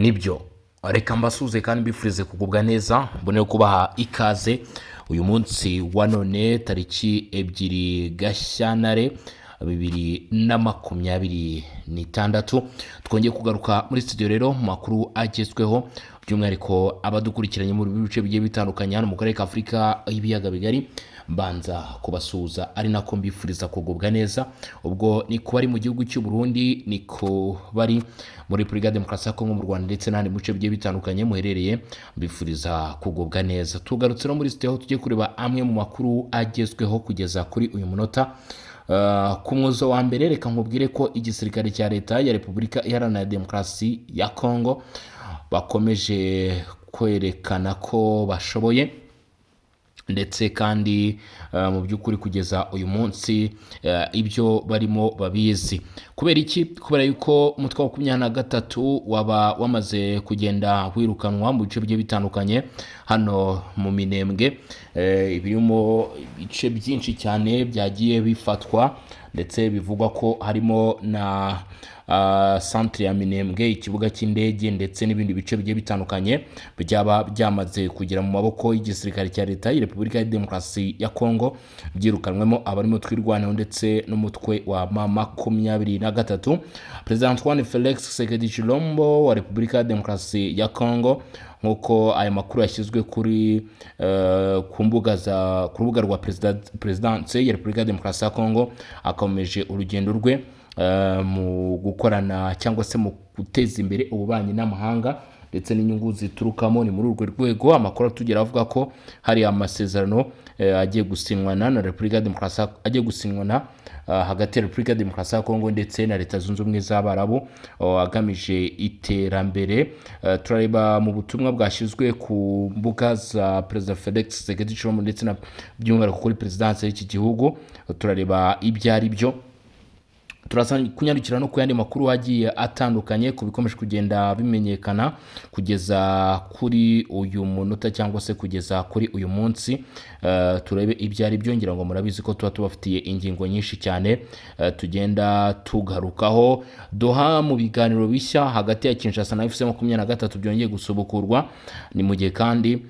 Nibyo, reka mbasuhuze kandi mbifurize kugubwa neza, mbone kubaha ikaze uyu munsi wa none, tariki 2 Gashyantare 2026. Twongeye kugaruka muri studio rero mu makuru agezweho, by'umwihariko abadukurikiranye mu bice bigiye bitandukanye hano mu karere ka Afurika y'ibiyaga bigari. Mbanza kubasuhuza ari nako mbifuriza kugubwa neza. Ubwo ni kuba ari mu gihugu cy'u Burundi, ni ku bari muri Repubulika ya Demokarasi ya Kongo, mu Rwanda ndetse n'ahandi mu bice bigiye bitandukanye muherereye, mbifuriza kugubwa neza. Tugarutse no muri studio aho tugiye kureba amwe mu makuru agezweho kugeza kuri uyu munota. Ku mwuzo wa mbere, reka nkubwire ko igisirikare cya Leta ya Repubulika Iharanira Demokarasi ya Kongo bakomeje kwerekana ko bashoboye, ndetse kandi mu by'ukuri kugeza uyu munsi ibyo barimo babizi. Kubera iki? Kubera yuko umutwe wa 23 waba wamaze kugenda wirukanwa mu bice bigiye bitandukanye hano mu Minembwe, birimo ibice byinshi cyane byagiye bifatwa, ndetse bivugwa ko harimo na centre ya Minembwe, ikibuga cy'indege, ndetse n'ibindi bice bigiye bitandukanye byaba byamaze kugera mu maboko y'igisirikare cya Leta ya Repubulika ya Demokarasi ya Kongo, byirukanwemo abarimo Twirwaneho ndetse n'umutwe wa M23. Perezida Antoine Felix Tshisekedi Tshilombo wa Repubulika ya Demokarasi ya Kongo, nk'uko aya makuru yashyizwe kuri ku mbuga za ku rubuga rwa perezidanse ya Repubulika ya Demokarasi ya Kongo, akomeje urugendo rwe mu gukorana cyangwa se mu guteza imbere ububanyi n'amahanga ndetse n'inyungu ziturukamo. Ni muri urwo rwego amakuru atugera avuga ko hari amasezerano agiye gusinywana na Repubulika ya Demokarasi, agiye gusinywana hagati ya Repubulika ya Demokarasi ya Kongo ndetse na Leta Zunze Ubumwe z'Abarabu, agamije iterambere. Turareba mu butumwa bwashyizwe ku mbuga za Perezida Felix Tshisekedi Tshilombo ndetse na by'umwihariko kuri perezidansi y'iki gihugu, turareba ibyo ari byo. Turaza kunyarukira no ku yandi makuru agiye atandukanye ku bikomeje kugenda bimenyekana kugeza kuri uyu munota cyangwa se kugeza kuri uyu munsi, turebe ibyo ari byo. Ngira ngo murabizi ko tuba tubafitiye ingingo nyinshi cyane tugenda tugarukaho. Doha mu biganiro bishya hagati ya Kinshasa na AFC 23 byongeye gusubukurwa. Ni mu gihe kandi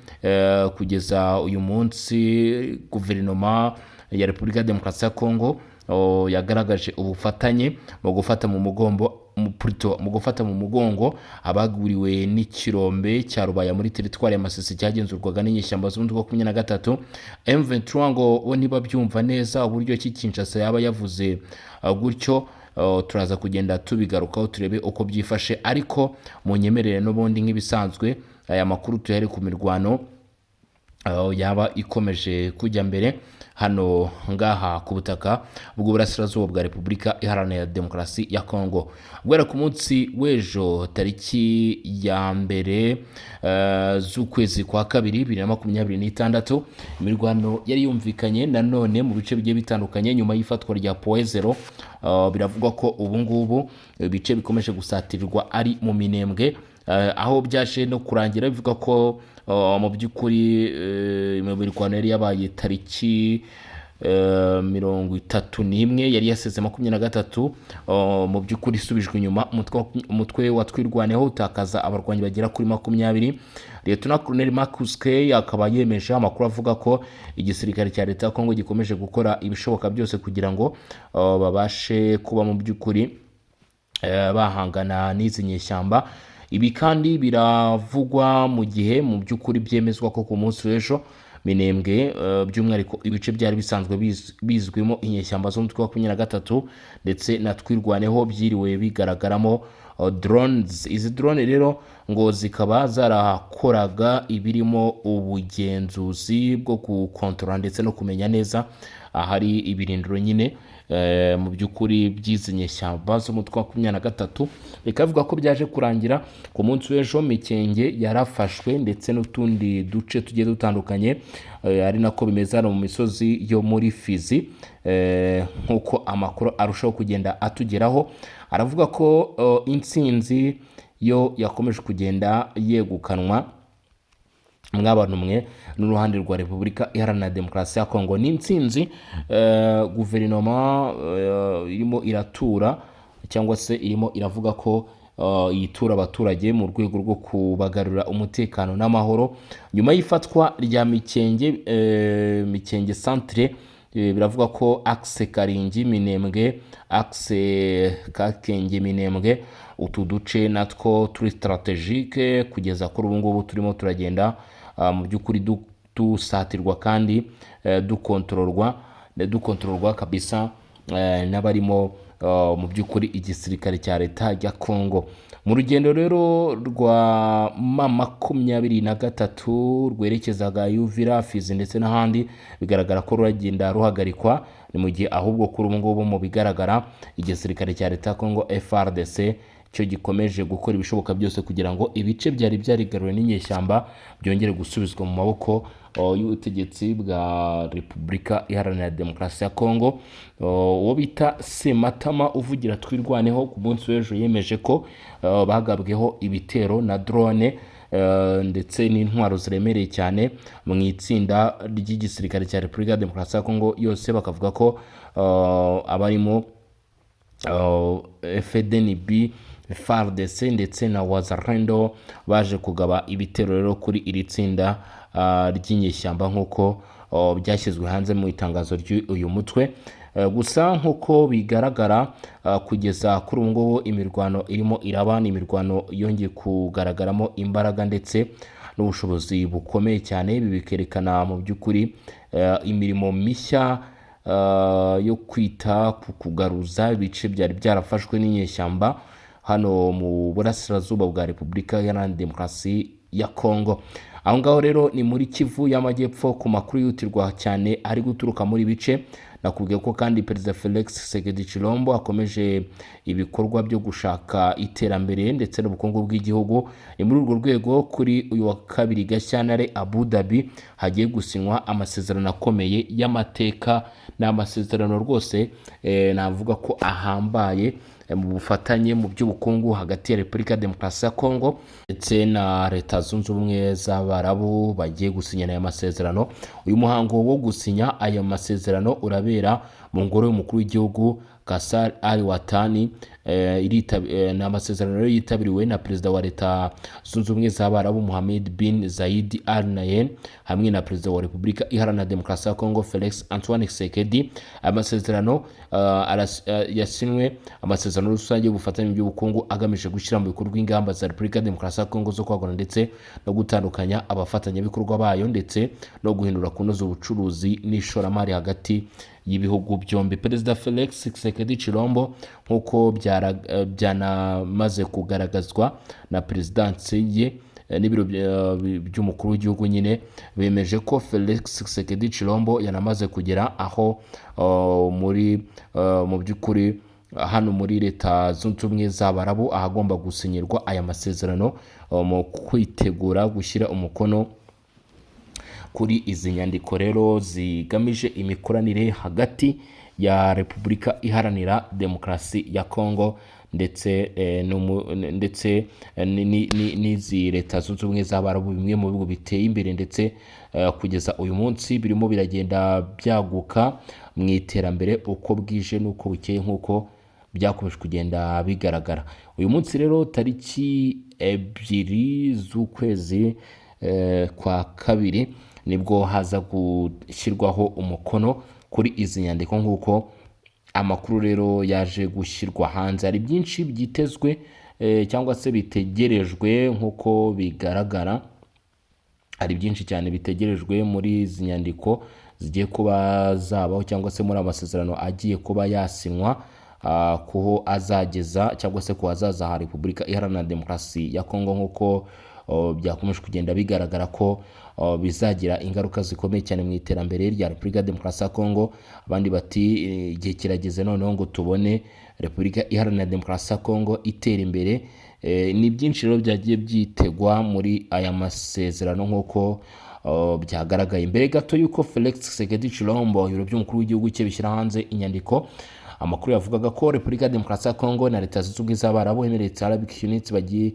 kugeza uyu munsi guverinoma ya Repubulika ya Demokarasi ya Kongo yagaragaje ubufatanye mu gufata mu mugongo mu gufata mu mugongo abaguriwe n'ikirombe cya Rubaya muri teritwari ya Masisi cyagenzurwaga n'inyeshyamba z'umutwe wa 23 M23. Ngo bo ntibabyumva neza uburyo ki Kinshasa yaba yavuze gutyo. Turaza kugenda tubigarukaho, turebe uko byifashe. Ariko munyemerere n'ubundi nk'ibisanzwe aya makuru tuyahere ku mirwano yaba ikomeje kujya mbere hano ngaha ku butaka bw'uburasirazuba bwa Repubulika Iharanira Demokarasi ya Kongo. Guhera ku munsi w'ejo, tariki ya 1 z'ukwezi kwa kabiri 2026, imirwano yari yumvikanye nanone mu bice bigiye bitandukanye nyuma y'ifatwa rya Point Zéro. Biravugwa ko ubu ngubu ibice bikomeje gusatirirwa ari mu Minembwe, aho byaje no kurangira bivuga ko mu by'ukuri imirwano yari yabaye tariki 31 yari yasize 23 mu by'ukuri isubijwe inyuma, umutwe wa Twirwaneho utakaza abarwanyi bagera kuri 20. Lieutenant Colonel Marcus K akaba yemeje amakuru avuga ko igisirikare cya Leta ya Kongo gikomeje gukora ibishoboka byose kugira ngo babashe kuba mu by'ukuri bahangana n'izi nyeshyamba. Ibi kandi biravugwa mu gihe mu by'ukuri byemezwa ko ku munsi w'ejo Minembwe, by'umwihariko ibice byari bisanzwe bizwimo inyeshyamba z'umutwe wa 23 ndetse na Twirwaneho, byiriwe bigaragaramo drones. Izi drone rero ngo zikaba zarakoraga ibirimo ubugenzuzi bwo gukontorora ndetse no kumenya neza ahari ibirindiro nyine mu by'ukuri by'izi nyeshyamba z'umutwe wa 23. Bikaba bivuga ko byaje kurangira ku munsi w'ejo Mikenge yarafashwe ndetse n'utundi duce tugiye dutandukanye, ari nako bimeze hano mu misozi yo muri Fizi, nk'uko amakuru arushaho kugenda atugeraho aravuga ko intsinzi yo yakomeje kugenda yegukanwa mw'abantu mwe n'uruhande rwa Repubulika Iharanira Demokarasi ya Kongo. Ni intsinzi guverinoma irimo iratura cyangwa se irimo iravuga ko yitura abaturage mu rwego rwo kubagarura umutekano n'amahoro nyuma y'ifatwa rya Mikenge, Mikenge centre. Biravuga ko axe Karingi Minembwe, axe Kakenge Minembwe, utu duce natwo turi stratégique kugeza kuri ubu ngubu turimo turagenda mu by'ukuri dusatirwa kandi dukontororwa kabisa n'abarimo mu by'ukuri igisirikare cya leta ya Congo. Mu rugendo rero rwa M23 rwerekezaga Uvira, Fizi ndetse n'ahandi, bigaragara ko ruragenda ruhagarikwa. Ni mu gihe ahubwo kuri ubu ngubu mu bigaragara igisirikare cya leta ya Congo FARDC cyo gikomeje gukora ibishoboka byose kugira ngo ibice byari byarigaruriwe n'inyeshyamba byongere gusubizwa mu maboko y'ubutegetsi bwa Repubulika Iharanira Demokarasi ya Congo. Uwo bita Sematama uvugira Twirwaneho ku munsi w'ejo yemeje ko bagabweho ibitero na drone ndetse n'intwaro ziremereye cyane mu itsinda ry'igisirikare cya Repubulika ya Demokarasi ya Congo yose, bakavuga ko abarimo FDNB, FARDC ndetse na Wazalendo baje kugaba ibitero rero kuri iri tsinda ry'inyeshyamba nk'uko byashyizwe hanze mu itangazo ry'uyu mutwe. Gusa nk'uko bigaragara, kugeza kuri ubu ngubu imirwano irimo iraba ni imirwano yongeye kugaragaramo imbaraga ndetse n'ubushobozi bukomeye cyane. Ibi bikerekana mu by'ukuri imirimo mishya yo kwita ku kugaruza ibice byari byarafashwe n'inyeshyamba hano mu burasirazuba bwa Repubulika Iharanira Demokarasi ya Kongo. Aho ngaho rero ni muri Kivu y'Amajyepfo. Ku makuru yihutirwa cyane ari guturuka muri bice, nakubwiye ko kandi Perezida Felix Tshisekedi Tshilombo akomeje ibikorwa byo gushaka iterambere ndetse n'ubukungu bw'igihugu. Ni muri urwo rwego kuri uyu wa kabiri Gashyantare Abu Dhabi hagiye gusinywa amasezerano akomeye y'amateka. Ni amasezerano rwose navuga ko ahambaye mu bufatanye mu by'ubukungu hagati ya Repubulika ya Demokarasi ya Kongo ndetse na Leta Zunze Ubumwe z'Abarabu bagiye gusinyana aya masezerano. Uyu muhango wo gusinya aya masezerano urabera mu ngoro y'umukuru w'igihugu Kasar Ali Watani. Ni amasezerano rero yitabiriwe na Perezida wa Leta Zunze Ubumwe z'Abarabu Mohammed bin Zayed Al Nahyan hamwe na Perezida wa Repubulika Iharanira Demokarasi ya Kongo Felix Antoine Tshisekedi. Aya masezerano yasinywe, amasezerano rusange y'ubufatanye mu by'ubukungu agamije gushyira mu bikorwa ingamba za Repubulika ya Demokarasi ya Kongo zo kwagura ndetse no gutandukanya abafatanyabikorwa bayo ndetse no guhindura kunoza ubucuruzi n'ishoramari hagati y'ibihugu byombi. Perezida Felix Tshisekedi Tshilombo, nk'uko byanamaze kugaragazwa na perezidansi ye n'ibiro by'umukuru w'igihugu nyine, bemeje ko Felix Tshisekedi Tshilombo yanamaze kugera aho muri mu by'ukuri hano muri Leta Zunze Ubumwe z'Abarabu ahagomba gusinyirwa aya masezerano mu kwitegura gushyira umukono kuri izi nyandiko rero zigamije imikoranire hagati ya Repubulika Iharanira Demokarasi ya Kongo ndetse ndetse n'izi Leta Zunze Ubumwe z'Abarabu, bimwe mu bihugu biteye imbere ndetse kugeza uyu munsi birimo biragenda byaguka mu iterambere uko bwije n'uko bukeye, nk'uko byakomeje kugenda bigaragara. Uyu munsi rero tariki 2 z'ukwezi kwa kabiri nibwo haza gushyirwaho umukono kuri izi nyandiko, nk'uko amakuru rero yaje gushyirwa hanze. Hari byinshi byitezwe cyangwa se bitegerejwe. Nk'uko bigaragara, hari byinshi cyane bitegerejwe muri izi nyandiko zigiye kuba zabaho cyangwa se muri amasezerano agiye kuba yasinywa, kuho azageza cyangwa se ku hazaza ha Repubulika Iharanira Demokarasi ya Kongo, nk'uko byakomeje kugenda bigaragara ko bizagira ingaruka zikomeye cyane mu iterambere rya Repubulika ya Demokarasi ya Kongo. Abandi bati igihe kirageze noneho ngo tubone Repubulika Iharanira Demokarasi ya Kongo itera imbere. Ni byinshi rero byagiye byitegwa muri aya masezerano nk'uko byagaragaye mbere gato y'uko Felix Tshisekedi Tshilombo, ibiro by'umukuru w'igihugu cye, bishyira hanze inyandiko. Amakuru yavugaga ko Repubulika ya Demokarasi ya Kongo na Leta Zunze Ubumwe z'Abarabu, Emirates Arabic Units, bagiye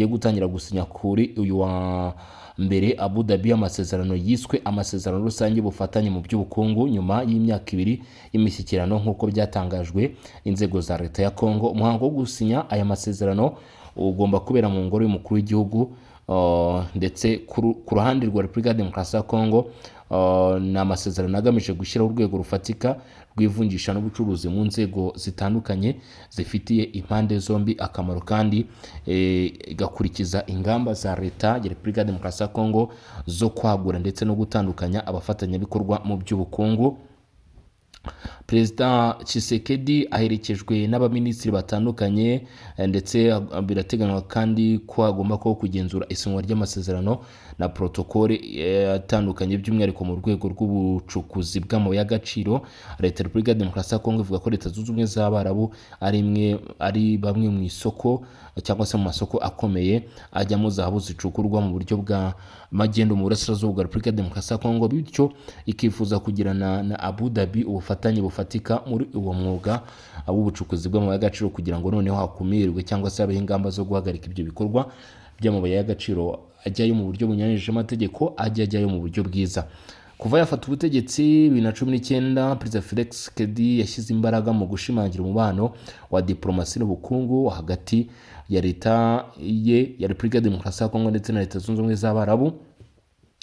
gutangira gusinya kuri uyu wa mbere Abu Dhabi amasezerano yiswe amasezerano rusange y'ubufatanye mu by'ubukungu nyuma y'imyaka 2 y'imishyikirano, nk'uko byatangajwe n'inzego za leta ya Kongo. Umuhango wo gusinya aya masezerano ugomba kubera mu ngoro y'umukuru w'igihugu. Ndetse ku ruhande rwa Repubulika ya Demokarasi ya Kongo, ni amasezerano agamije gushyiraho urwego rufatika rw'ivunjisha n'ubucuruzi mu nzego zitandukanye zifitiye impande zombi akamaro, kandi igakurikiza ingamba za leta ya Repubulika ya Demokarasi ya Kongo zo kwagura ndetse no gutandukanya abafatanyabikorwa mu by'ubukungu. Perezida Tshisekedi aherekejwe n'abaminisitiri batandukanye, ndetse birateganywa kandi ko hagomba kubaho kugenzura isinywa ry'amasezerano na protokole atandukanye, by'umwihariko mu rwego rw'ubucukuzi bw'amabuye y'agaciro. Leta ya Repubulika ya Demokarasi ya Kongo ivuga ko Leta Zunze Ubumwe z'Abarabu ari imwe, ari bamwe mu isoko cyangwa se mu masoko akomeye ajyamo zahabu zicukurwa mu buryo bwa magendu mu burasirazuba bwa Repubulika ya Demokarasi ya Kongo, bityo ikifuza kugirana na Abu Dhabi ubufatanye bufatika muri uwo mwuga w'ubucukuzi bw'amabuye y'agaciro, kugira ngo noneho hakumirwe cyangwa se habeho ingamba zo guhagarika ibyo bikorwa by'amabuye y'agaciro ajyayo mu buryo bunyuranyije amategeko, ajya ajyayo mu buryo bwiza. Kuva yafata ubutegetsi 2019, Perezida Felix Tshisekedi yashyize imbaraga mu gushimangira umubano wa diplomasi n'ubukungu hagati ya leta ye ya Repubulika ya Demokarasi ya Kongo ndetse na Leta Zunze Ubumwe z'Abarabu,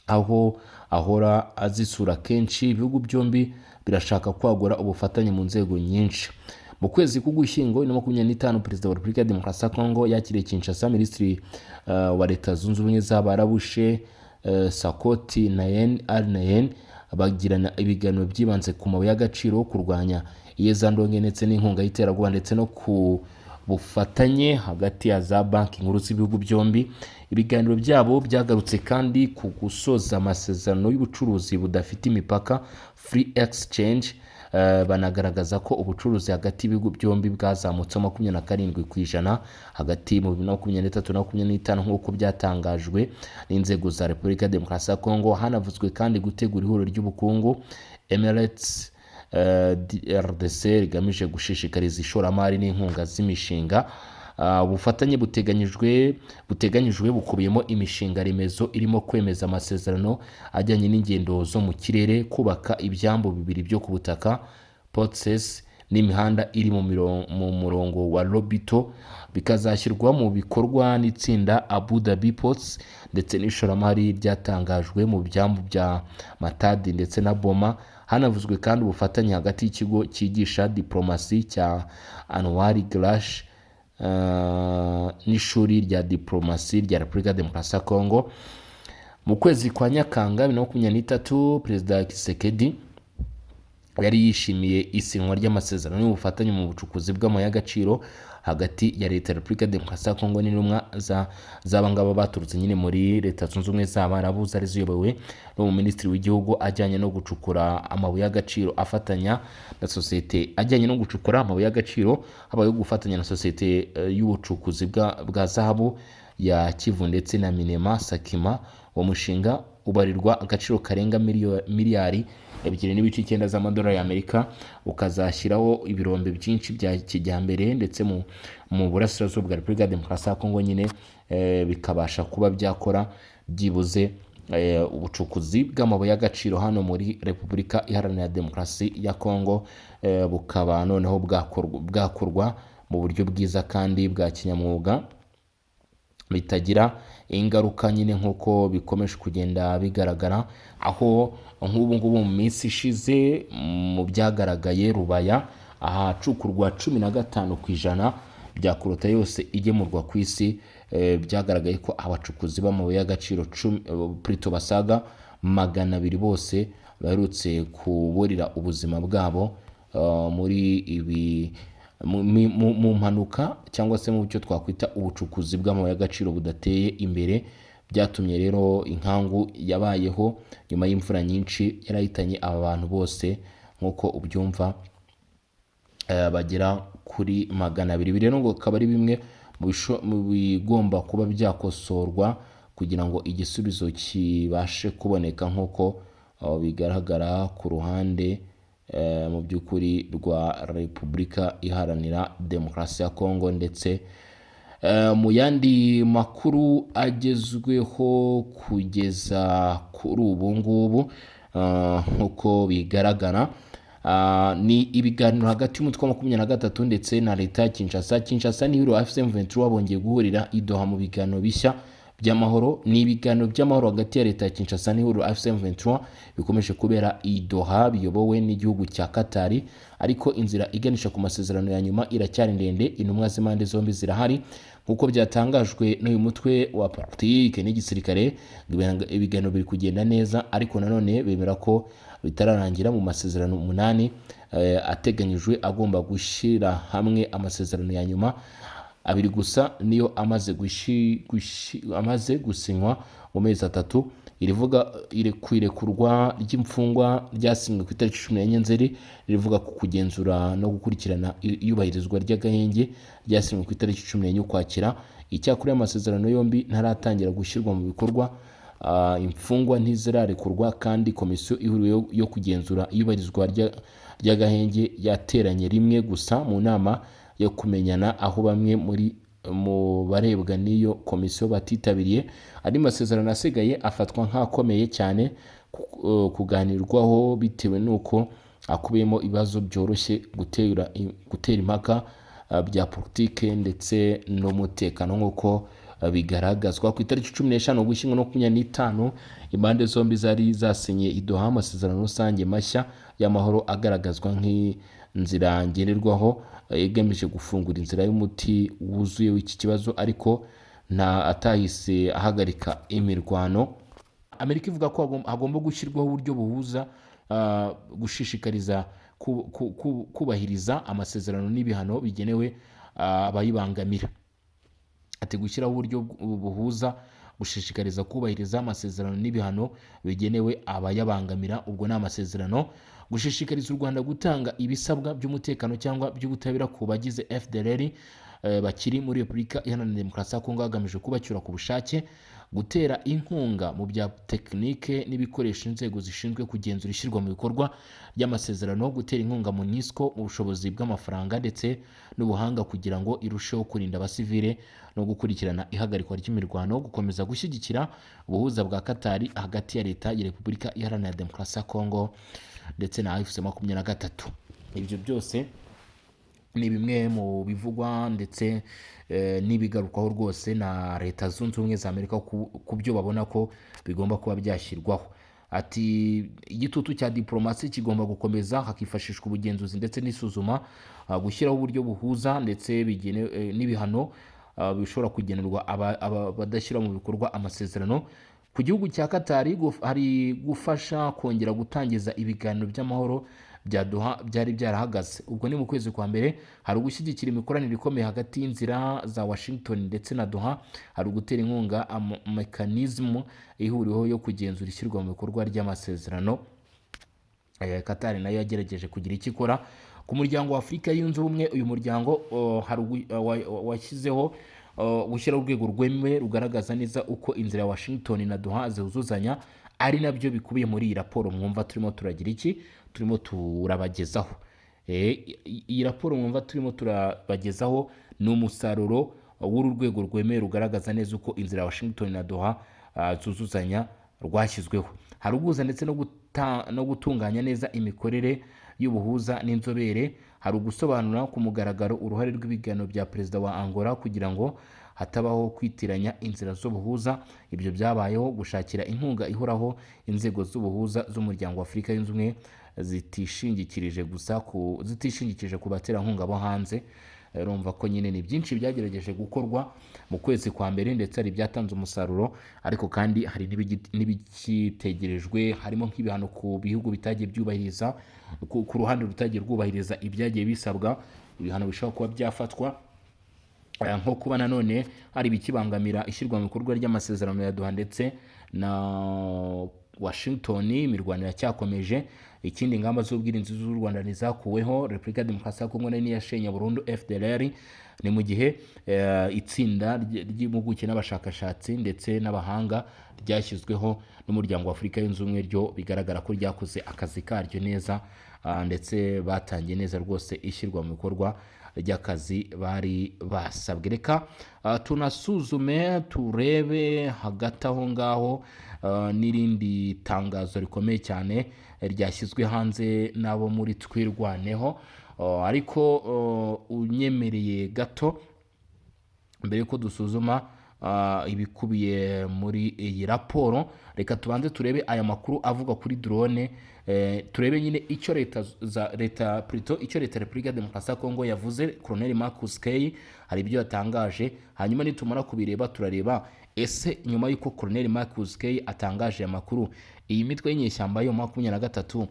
aho ahora azisura kenshi. Ibihugu byombi birashaka kwagura ubufatanye mu nzego nyinshi. Mu kwezi k'Ugushyingo 2025, Perezida wa Repubulika ya Demokarasi ya Kongo yakiriye Kinshasa Minisitiri wa Leta Zunze Ubumwe z'Abarabu, Sheikh Shakhbout Nahyan Al Nahyan, bagirana ibiganiro byibanze ku mabuye y'agaciro, kurwanya iyezandonke ndetse n'inkunga y'iterabwoba, ndetse no ku bufatanye hagati ya za banki nkuru z'ibihugu byombi. Ibiganiro byabo byagarutse kandi ku gusoza amasezerano y'ubucuruzi budafite imipaka, free exchange, banagaragaza ko ubucuruzi hagati y'ibihugu byombi bwazamutseho 27% hagati mu 2023 na 25, nk'uko byatangajwe n'inzego za Repubulika ya Demokarasi ya Kongo. Hanavuzwe kandi gutegura ihuriro ry'ubukungu Emirates RDC rigamije gushishikariza ishoramari n'inkunga z'imishinga. Ubufatanye buteganyijwe bukubiyemo imishinga remezo irimo kwemeza amasezerano ajyanye n'ingendo zo mu kirere, kubaka ibyambu bibiri byo ku butaka, ports, n'imihanda iri mu murongo wa Lobito, bikazashyirwa mu bikorwa n'itsinda Abu Dhabi Ports, ndetse n'ishoramari ryatangajwe mu byambu bya Matadi ndetse na Boma. Hanavuzwe kandi ubufatanye hagati y'ikigo cyigisha diplomasi cya Anwar Gargash n'ishuri rya diplomasi rya Repubulika ya Demokarasi ya Kongo. Mu kwezi kwa Nyakanga 2023, Perezida Tshisekedi yari yishimiye isinywa ry'amasezerano y'ubufatanye mu bucukuzi bw'amabuye y'agaciro hagati ya leta ya Repubulika ya Demokarasi ya Kongo n'intumwa z'aba ngaba baturutse nyine muri Leta Zunze Ubumwe z'Abarabu, zari ziyobowe n'umuminisitiri w'igihugu ajyanye no gucukura amabuye y'agaciro afatanya na sosiyete ajyanye no gucukura amabuye y'agaciro. Habayeho gufatanya na sosiyete y'ubucukuzi bwa zahabu ya Kivu ndetse na Minema Sakima. Uwo mushinga ubarirwa agaciro karenga miliyari 2.9 z'amadolari y'Amerika, ukazashyiraho ibirombe byinshi bya kijyambere ndetse mu burasirazuba bwa Repubulika ya Demokarasi ya Kongo nyine, bikabasha kuba byakora byibuze ubucukuzi bw'amabuye y'agaciro hano muri Repubulika Iharanira Demokarasi ya Kongo, bukaba noneho bwakorwa mu buryo bwiza kandi bwa kinyamwuga, bitagira ingaruka nyine, nk'uko bikomeje kugenda bigaragara, aho nk'ubu ngubu mu minsi ishize mu byagaragaye Rubaya, ahacukurwa 15% bya coltan yose igemurwa ku isi, byagaragaye ko abacukuzi b'amabuye y'agaciro plutôt basaga 200 bose baherutse kuburira ubuzima bwabo muri ibi mu mpanuka cyangwa se mu byo twakwita ubucukuzi bw'amabuye y'agaciro budateye imbere. Byatumye rero inkangu yabayeho nyuma y'imvura nyinshi yarahitanye aba bantu bose, nk'uko ubyumva, bagera kuri 200. Ibi rero ngo akaba ari bimwe mu bigomba kuba byakosorwa kugira ngo igisubizo kibashe kuboneka, nk'uko bigaragara ku ruhande mu by'ukuri rwa Repubulika Iharanira Demokarasi ya Kongo. Ndetse mu yandi makuru agezweho kugeza kuri ubu ngubu, nk'uko bigaragara, Ni ibiganiro hagati y'umutwe wa 23 ndetse na leta ya Kinshasa. Kinshasa n'ihuriro AFC M23 bongeye guhurira i Doha mu biganiro bishya by'amahoro. Ni ibiganiro by'amahoro hagati ya leta ya Kinshasa n'ihuriro AFC M23 bikomeje kubera i Doha, biyobowe n'igihugu cya Katari, ariko inzira iganisha ku masezerano ya nyuma iracyari ndende. Intumwa z'impande zombi zirahari, nk'uko byatangajwe n'uyu mutwe wa politike n'igisirikare. Ibiganiro biri kugenda neza, ariko nanone bemera ko bitararangira. Mu masezerano 8 ateganyijwe agomba gushyira hamwe amasezerano ya nyuma, 2 gusa niyo amaze gusinywa mu mezi 3. Irivuga ku irekurwa ry'imfungwa ryasinywe ku itariki 14 Nzeri, rivuga ku kugenzura no gukurikirana iyubahirizwa ry'agahenge ryasinywe ku itariki 14 Ukwakira. Icyakora amasezerano yombi ntaratangira gushyirwa mu bikorwa. Imfungwa ntizirarekurwa, kandi komisiyo ihuriweho yo kugenzura iyubahirizwa ry'agahenge yateranye rimwe gusa mu nama yo kumenyana, aho bamwe muri mu barebwa n'iyo komisiyo batitabiriye. Andi masezerano asigaye afatwa nk'akomeye cyane kuganirwaho, bitewe n'uko akubiyemo ibibazo byoroshye gutera impaka bya politike ndetse n'umutekano, nk'uko bigaragazwa. Ku itariki 15 Ugushyingo 25, impande zombi zari zasinye i Doha amasezerano rusange mashya y'amahoro agaragazwa nk'inzira ngenderwaho igamije gufungura inzira y'umuti wuzuye w'iki kibazo, ariko nta atahise ahagarika imirwano. Amerika ivuga ko hagomba gushyirwaho uburyo buhuza gushishikariza kubahiriza amasezerano n'ibihano bigenewe abayibangamira. Ati gushyiraho uburyo buhuza gushishikariza kubahiriza amasezerano n'ibihano bigenewe abayabangamira, ubwo ni amasezerano. Gushishikariza u Rwanda gutanga ibisabwa by'umutekano cyangwa by'ubutabera ku bagize FDLR bakiri muri Repubulika Iharanira Demokarasi ya Kongo, hagamijwe kubacyura ku bushake. Gutera inkunga mu bya tekinike n'ibikoresho inzego zishinzwe kugenzura ishyirwa mu bikorwa ry'amasezerano. Gutera inkunga MONUSCO mu bushobozi bw'amafaranga ndetse n'ubuhanga kugira ngo irusheho kurinda abasivile no gukurikirana ihagarikwa ry'imirwano. Gukomeza gushyigikira ubuhuza bwa Katari hagati ya leta ya Repubulika Iharanira Demokarasi ya Kongo ndetse na AFC 23. Ibyo byose ni bimwe mu bivugwa ndetse n'ibigarukwaho rwose na Leta Zunze Ubumwe za Amerika ku byo babona ko bigomba kuba byashyirwaho. Ati igitutu cya diplomasi kigomba gukomeza, hakifashishwa ubugenzuzi ndetse n'isuzuma, gushyiraho uburyo buhuza ndetse n'ibihano bishobora kugenerwa abadashyira mu bikorwa amasezerano. Ku gihugu cya Katari hari gufasha kongera gutangiza ibiganiro by'amahoro bya Doha byari byarahagaze, ubwo ni mu kwezi kwa mbere. Hari ugushyigikira imikoranire ikomeye hagati y'inzira za Washington ndetse na Doha. Hari ugutera inkunga mekanizmu ihuriweho yo kugenzura ishyirwa mu bikorwa ry'amasezerano. Katari nayo yagerageje kugira icyo ikora. Ku muryango wa Afurika Yunze Ubumwe, uyu muryango hari washyizeho gushyiraho urwego rwemewe rugaragaza neza uko inzira ya Washington na Doha zuzuzanya, ari nabyo bikubiye muri iyi raporo mwumva turimo turagira iki, turimo turabagezaho. Iyi raporo mwumva turimo turabagezaho ni umusaruro w'uru rwego rwemewe rugaragaza neza uko inzira ya Washington na Doha zuzuzanya rwashyizweho. Hari uguhuza ndetse no gutunganya neza imikorere y'ubuhuza n'inzobere. Hari ugusobanura ku mugaragaro uruhare rw'ibiganiro bya perezida wa Angola kugira ngo hatabaho kwitiranya inzira z'ubuhuza. Ibyo byabayeho. Gushakira inkunga ihoraho inzego z'ubuhuza z'umuryango wa Afurika Yunze Ubumwe zitishingikirije gusa ku zitishingikirije ku baterankunga bo hanze. Urumva ko nyine ni byinshi byagerageje gukorwa mu kwezi kwa mbere, ndetse hari ibyatanze umusaruro, ariko kandi hari n'ibikitegerejwe, harimo nk'ibihano ku bihugu bitagiye byubahiriza, ku ruhande rutagiye rwubahiriza ibyagiye bisabwa, ibihano bishobora kuba byafatwa. Nko kuba nanone hari ibikibangamira ishyirwa mu bikorwa ry'amasezerano ya Doha ndetse na Washington, imirwano iracyakomeje. Ikindi, ingamba z'ubwirinzi z'u Rwanda ntizakuweho. Repubulika ya Demokarasi ya Kongo nayo ntiyashenye burundu FDLR. Ni mu gihe itsinda ry'impuguke n'abashakashatsi ndetse n'abahanga ryashyizweho n'umuryango wa Afurika Yunze Ubumwe ryo bigaragara ko ryakoze akazi karyo neza, ndetse batangiye neza rwose ishyirwa mu bikorwa ry'akazi bari basabwe. Reka tunasuzume turebe hagati aho ngaho n'irindi tangazo rikomeye cyane ryashyizwe hanze n'abo muri Twirwaneho. Ariko unyemereye gato, mbere yuko dusuzuma ibikubiye muri iyi raporo, reka tubanze turebe aya makuru avuga kuri drone, turebe nyine icyo leta za leta, plutôt icyo leta ya Repubulika ya Demokarasi ya Kongo yavuze. Colonel Marcus Kay hari ibyo yatangaje. Hanyuma nitumara kubireba, turareba ese nyuma y'uko Colonel Marcus Kay atangaje aya makuru, iyi mitwe y'inyeshyamba yo 23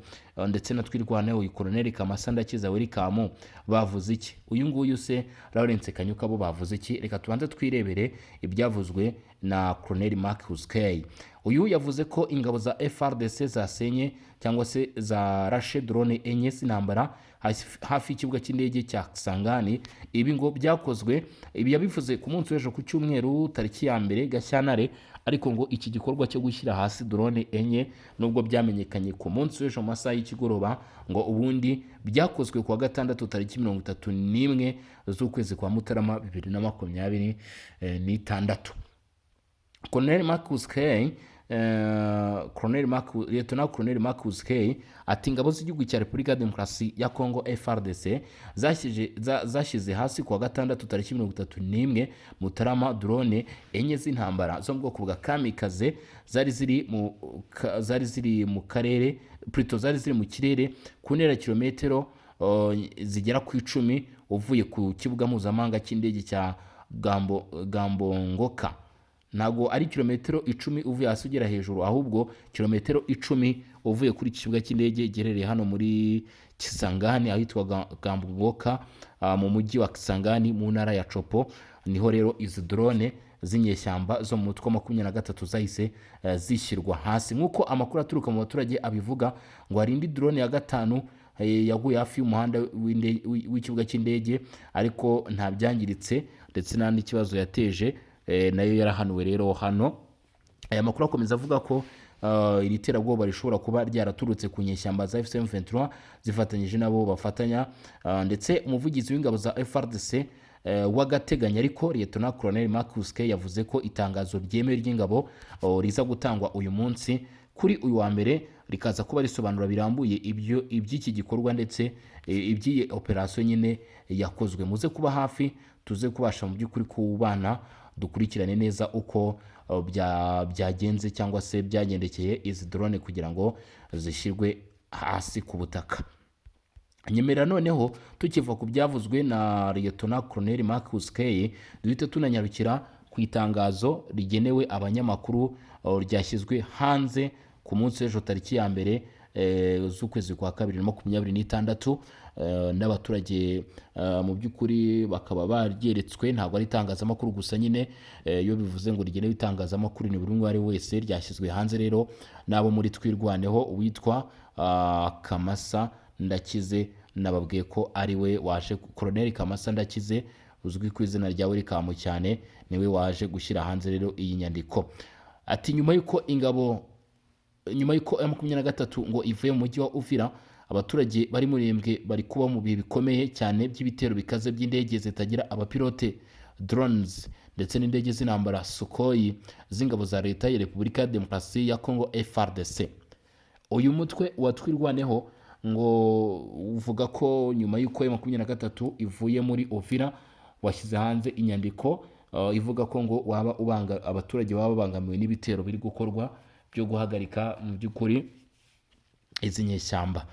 ndetse na Twirwaneho, uyu Colonel Kamasa Ndakiza Welcome bavuze iki? Uyu nguyu se Lawrence Kanyuka bo bavuze iki? Reka tubanze twirebere ibyavuzwe na Colonel Marcus Kay. Uyu yavuze ko ingabo za FARDC zasenye cyangwa se zarashe drone enye z'intambara hafi y'ikibuga cy'indege cya Kisangani. Ibi ngo byakozwe, ibi yabivuze ku munsi w'ejo ku cyumweru tariki ya 1 Gashyantare. Ariko ngo iki gikorwa cyo gushyira hasi drone enye, nubwo byamenyekanye ku munsi w'ejo mu masaha y'ikigoroba, ngo ubundi byakozwe ku wa gatandatu tariki 31 z'ukwezi kwa Mutarama 2026. Colonel Marcus Kay, Colonel Marcus, Lieutenant Colonel Marcus Kay ati ingabo z'igihugu cya Repubulika ya Demokarasi ya Kongo FARDC zashyize hasi ku wa gatandatu tariki 31 Mutarama drone enye z'intambara zo mu bwoko bwa kamikaze zari ziri mu karere, plutôt zari ziri mu kirere ku ntera kilometero zigera ku 10 uvuye ku kibuga mpuzamahanga cy'indege cya Gambongoka. Ntabwo ari kilometero 10 uvuye hasi ugera hejuru, ahubwo kilometero 10 uvuye kuri iki kibuga cy'indege giherereye hano muri Kisangani ahitwa Gambongoka, mu mujyi wa Kisangani mu ntara ya Tshopo. Niho rero izi drone z'inyeshyamba zo mu mutwe wa 23 zahise zishyirwa hasi. Nk'uko amakuru aturuka mu baturage abivuga, ngo hari indi drone ya gatanu yaguye hafi y'umuhanda w'ikibuga cy'indege, ariko nta byangiritse ndetse nta n'ikibazo yateje. Nayo yarahanuwe. Rero hano aya makuru akomeza avuga ko iri terabwoba rishobora kuba ryaraturutse ku nyeshyamba za AFC M23 zifatanyije nabo bafatanya, ndetse umuvugizi w'ingabo za FARDC w'agateganyo ariko, Lieutenant Colonel Marcus K, yavuze ko itangazo ryemewe ry'ingabo riza gutangwa uyu munsi kuri uyu wa mbere, rikaza kuba risobanura birambuye ibyo iby'iki gikorwa ndetse iby'iyi operasiyo nyine yakozwe. Muze kuba hafi, tuze kubasha mu by'ukuri kubana dukurikirane neza uko byagenze cyangwa se byagendekeye izi drone kugira ngo zishyirwe hasi ku butaka. Nyemerera noneho tukiva ku byavuzwe na Lieutenant Colonel Marcus Kay, duhite tunanyarukira ku itangazo rigenewe abanyamakuru ryashyizwe hanze ku munsi w'ejo tariki ya 1 z'ukwezi kwa kabiri na 26, n'abaturage mu by'ukuri bakaba baryeretswe. Ntabwo ari itangazamakuru gusa nyine, iyo bivuze ngo rigenewe itangazamakuru ni buri umwe uwo ari we wese. Ryashyizwe hanze rero n'abo muri Twirwaneho, uwitwa Kamasa Ndakize. Nababwiye ko ari we waje, Colonel Kamasa Ndakize uzwi ku izina rya Welcome cyane, niwe waje gushyira hanze rero iyi nyandiko. Ati nyuma y'uko ingabo, nyuma y'uko M23 ngo ivuye mu mujyi wa Uvira, abaturage bari Murembwe bari kuba mu bihe bikomeye cyane by'ibitero bikaze by'indege zitagira abapilote, drones, ndetse n'indege z'intambara Sukhoi z'ingabo za leta ya Repubulika ya Demokarasi ya Kongo FARDC. Uyu mutwe wa Twirwaneho ngo uvuga ko nyuma y'uko M23 ivuye muri Uvira, washyize hanze inyandiko ivuga ko ngo waba ubanga abaturage baba babangamiwe n'ibitero biri gukorwa byo guhagarika mu by'ukuri izi nyeshyamba.